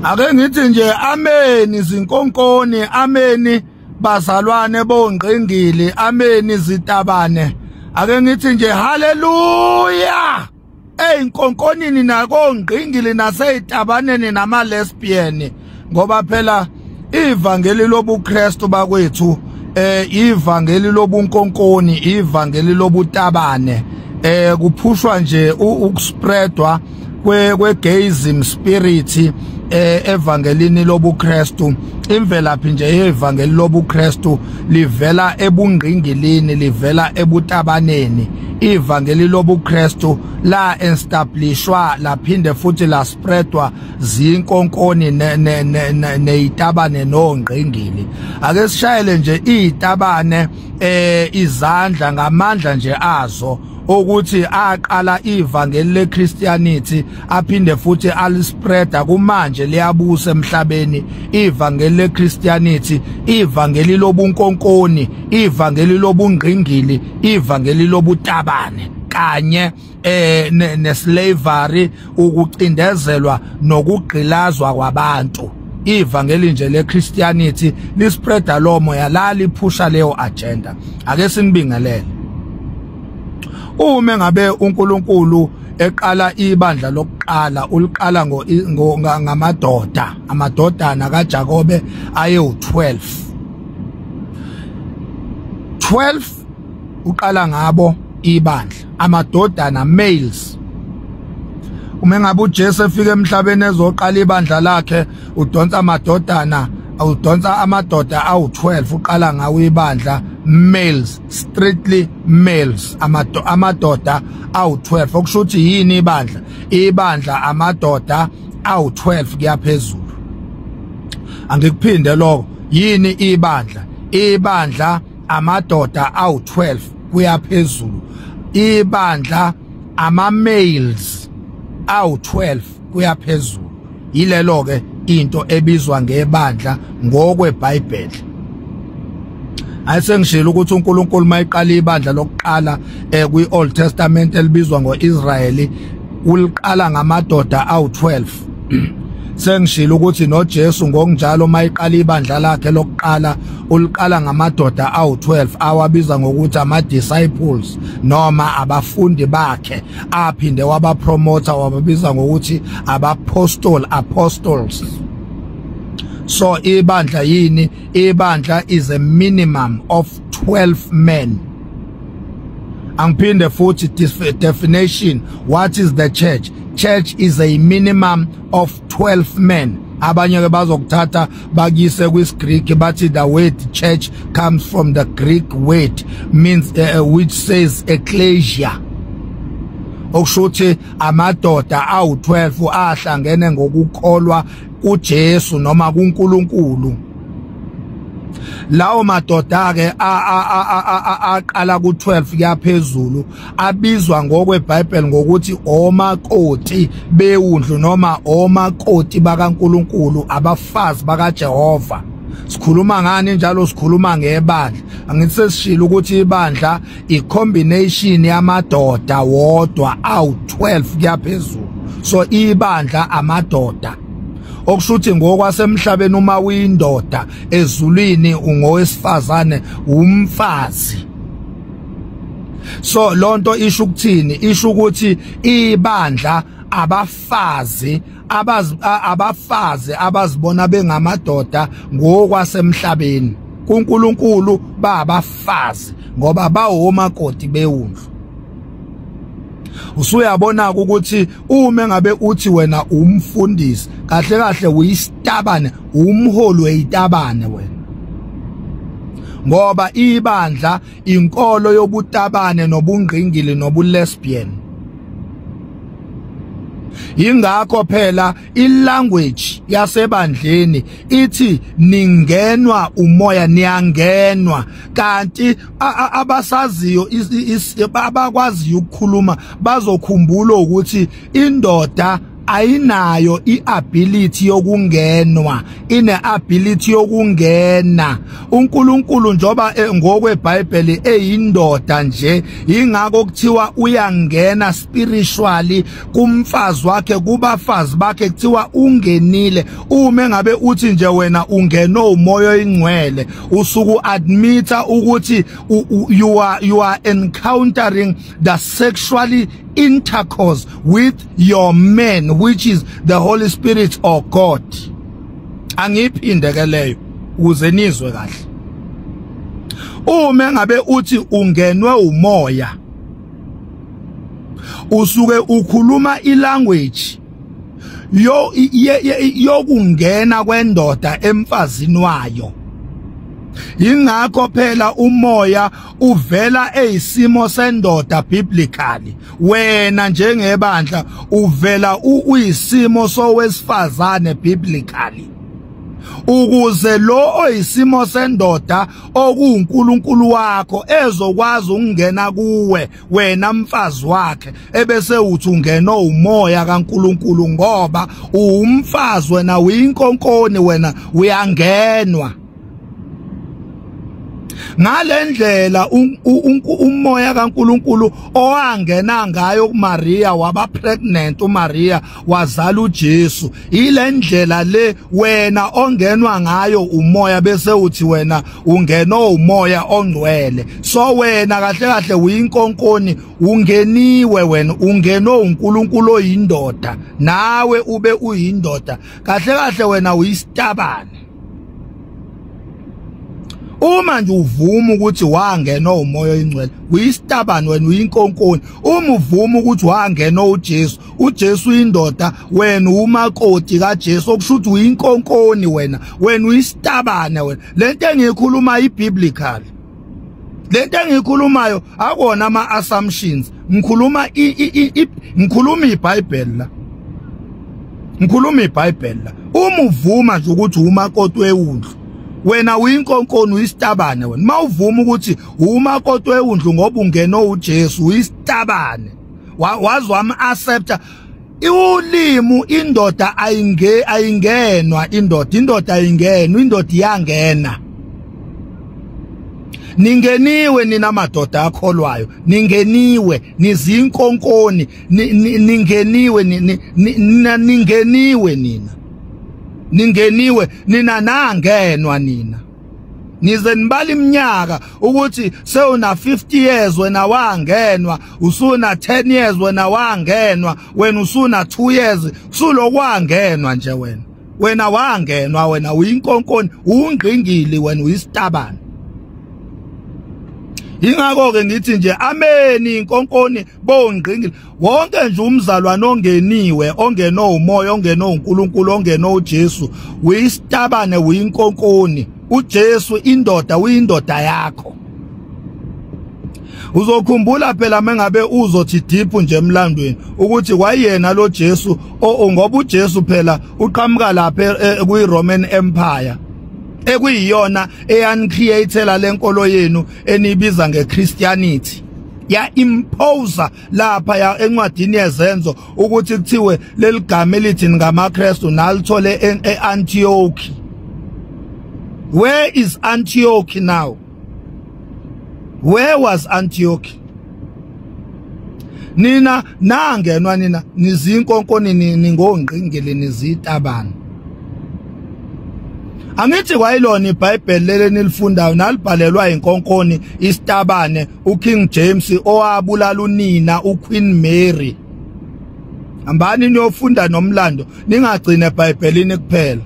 Ake ngithi nje ameni zinkonkoni, ameni bazalwane bongqingili, ameni zitabane. Ake ngithi nje haleluya eyinkonkonini nakongqingili naseyitabaneni nama lesbian, ngoba phela ivangeli lobuKristu bakwethu ivangeli lobunkonkoni, ivangeli lobutabane, kuphushwa nje ukuspreadwa kwe gayism spirit evangelini lobuKristu. Imvelaphi nje yevangeli lobuKristu livela ebungqingilini, livela ebutabaneni. Ivangeli lobuKristu la establishwa laphinde futhi la spreadwa zinkonkoni neyitabane nongqingili. Ake sishayele nje izitabane izandla ngamandla nje azo ukuthi aqala ivangeli leChristianity aphinde futhi alispreada kumanje liyabusa emhlabeni. Ivangeli leChristianity, ivangeli lobunkonkoni, ivangeli lobungqingili, ivangeli lobutabane kanye neslavery, ukucindezelwa nokugqilazwa kwabantu. Ivangeli nje leChristianity lispreada lo moya, la liphusha leyo agenda. Ake sinibingelele. Uma ngabe uNkulunkulu eqala ibandla lokuqala, uliqala ngamadoda, amadodana kaJakobe ayewu12. 12 uqala ngabo ibandla, amadodana, males. Uma ngabe uJesu efika emhlabeni ezoqala ibandla lakhe, udonsa amadodana, udonsa amadoda awu12, uqala ngawo ibandla, males, strictly males, amadoda awu12. Okusho ukuthi yini ibandla? Ibandla amadoda awu12 kuyaphezulu. Angikuphinde lokho. Yini ibandla? Ibandla amadoda awu12 kuyaphezulu. Ibandla ama males awu12 kuyaphezulu. Yilelo ke into ebizwa ngebandla ngokweBhayibheli. Ayisengishilo ukuthi uNkulunkulu mayiqala ibandla lokuqala kwi-Old Testament elibizwa ngoIsrayeli, uliqala ngamadoda awu12. Sengishilo ukuthi noJesu ngokunjalo mayiqala ibandla lakhe lokuqala uliqala ngamadoda awu12, awabiza ngokuthi ama disciples noma abafundi bakhe, aphinde wabapromoter wababiza ngokuthi abapostol, apostles. So ibandla yini? Ibandla is a minimum of 12 men. Angiphinde futhi definition, what is the church? Church is a minimum of 12 men. Abanye ke bazokuthatha bakise kwisiGreek, bathi the word church comes from the Greek word means which says ecclesia, okusho ukuthi amadoda awu12 ahlangene ngokukholwa kuJesu noma kuNkulunkulu. Lawo madoda ke aqala ku12 kuyaphezulu abizwa ngokweBhayibheli ngokuthi omakoti bewundlu noma omakoti bakaNkulunkulu, abafazi bakaJehova. Sikhuluma ngani njalo? Sikhuluma ngebandla. Angithi sesishilo ukuthi ibandla i-combination yamadoda wodwa awu12 kuyaphezulu. So ibandla amadoda, okusho ukuthi ngokwasemhlabeni uma uyindoda, ezulwini ungowesifazane, umfazi. So lonto isho ukuthini? Isho ukuthi ibandla abafazi, abafazi abazibona bengamadoda ngokwasemhlabeni, kuNkulunkulu babafazi ngoba bawomakoti bewundlu. Usuyabona ukuthi uma ngabe uthi wena umfundisi, kahle kahle uyisitabane, umholi weyitabane wena, ngoba ibandla inkolo yobutabane nobungqingili nobulesbian. Ingakho phela ilanguage yasebandleni ithi ningenwa umoya, niyangenwa, kanti abasaziyo abakwaziyo ukukhuluma bazokhumbula ukuthi indoda ayinayo iability yokungenwa, ine ability yokungena. uNkulunkulu njoba ngokweBhayibheli eyindoda nje, ingakho kuthiwa uyangena spiritually kumfazi wakhe, kubafazi bakhe kuthiwa ungenile. Uma ngabe uthi nje wena ungeno umoya oyingcwele, usuku admita ukuthi you are encountering the sexually intercourse with your man, which is the Holy Spirit or God. Angiphinde ke leyo ukuze nizwe kahle. Uma ngabe uthi ungenwe umoya, usuke ukhuluma ilanguage yokungena kwendoda emfazini wayo. Ingakho phela umoya uvela eyisimo sendoda biblically. Wena njengebandla uvela uyisimo sowesifazane biblically, ukuze lo oyisimo sendoda okuNkulunkulu wakho ezokwazi ukungena kuwe wena mfazi wakhe, ebese uthi ungena umoya kaNkulunkulu, ngoba uwumfazi wena, uyinkonkoni wena, uyangenwa. Ngalendlela umoya kaNkulunkulu owangena ngayo kuMaria, waba pregnant uMaria wazala uJesu, ilendlela le wena ongenwa ngayo umoya, bese uthi wena ungeno umoya ongcwele. So wena kahle kahle uyinkonkoni, ungeniwe wena, ungeno uNkulunkulu oyindoda, nawe ube uyindoda. Kahle kahle wena uyisitabane. Uma nje uvuma ukuthi wangena umoya oyingcwele, uyisitabane wena, uyinkonkoni. Uma uvuma ukuthi wangena uJesu, uJesu uyindoda, wena umakoti kaJesu, okusho ukuthi uyinkonkoni wena, wena uyisitabane wena. Lento engiyikhuluma ibiblical, lento engiyikhulumayo akona ama assumptions, ngikhuluma ngikhuluma iBhayibheli la, ngikhuluma iBhayibheli la. Uma uvuma nje ukuthi umakoti wewundlu, wena uyinkonkoni, uyisitabane wena. Mawuvuma ukuthi umakoti wewundlu ngoba ungeno uJesu, uyisitabane, wazi wam-accepta. Ulimi indoda ayingenwa, indoda ayingenwa, indoda iyangena. Ningeniwe nina madoda akholwayo, ningeniwe, nizinkonkoni, ningeniwe, ningeniwe nina, ningeniwe nina, nangenwa nina. Nize nibala iminyaka ukuthi sewuna 50 years wena wangenwa, usuna 10 years wena wangenwa, wena usuna 2 years sulokwangenwa nje wena. Wena wangenwa, wena uyinkonkoni, ungqingili wena, uyisitabane. Ingakho ke ngithi nje ameni inkonkoni bongqingili. Wonke nje umzalwane ongeniwe, ongeno umoya, ongeno uNkulunkulu, ongeno uJesu, uyisitabane, uyinkonkoni. uJesu indoda, uyindoda yakho. Uzokhumbula phela mengabe uzothi deep nje emlandweni ukuthi kwayena lo Jesu, ngoba uJesu phela uqhamuka lapha kwi-Roman Empire, ekuyiyona eyanicreatela lenkolo yenu enibiza ngeChristianity. Ya imposer lapha ya encwadini yezenzo ukuthi kuthiwe leligama elithi ngamaKristu nalithole eAntioch. Where is Antioch now? Where was Antioch? Nina nangenwa nina, nizinkonkoni, ningongqingili, nizitabane. Angithi kwayilona iBhayibheli leli nilifundayo nalibhalelwa inkonkoni isitabane uKing James owabulala unina uQueen Mary. Hambani niyofunda nomlando, ningagcina eBhayibhelini kuphela.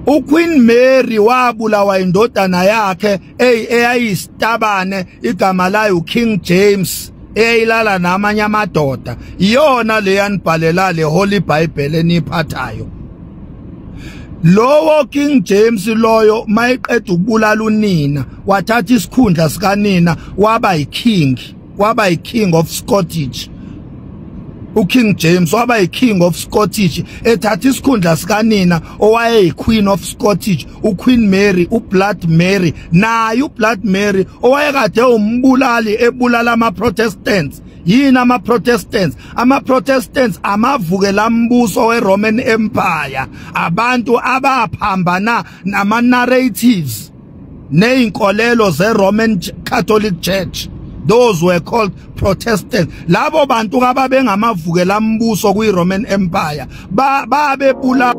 uQueen Mary wabulawa indodana yakhe eyayisitabane, igama layo uKing James, eyayilala namanye amadoda. Iyona le yanibhalela le Holy Bible eniphathayo. Lowo King James loyo mayiqeda ukubulala unina, wathatha isikhundla sikanina, waba yiking, waba yiking of Scottish. uKing James waba yiking of Scottish, ethatha isikhundla sikanina owayeyiQueen of Scottish, uQueen Mary, uBlood Mary. Naye uBlood Mary owayekade umbulali, ebulala ama Protestants, Yini ama Protestants? Ama Protestants amavukela mbuso weRoman Empire, abantu abaphambana nama narratives neyinkolelo zeRoman Catholic Church. Those were called Protestants. Labo bantu ababengamavukela mbuso kwiRoman Empire babebula.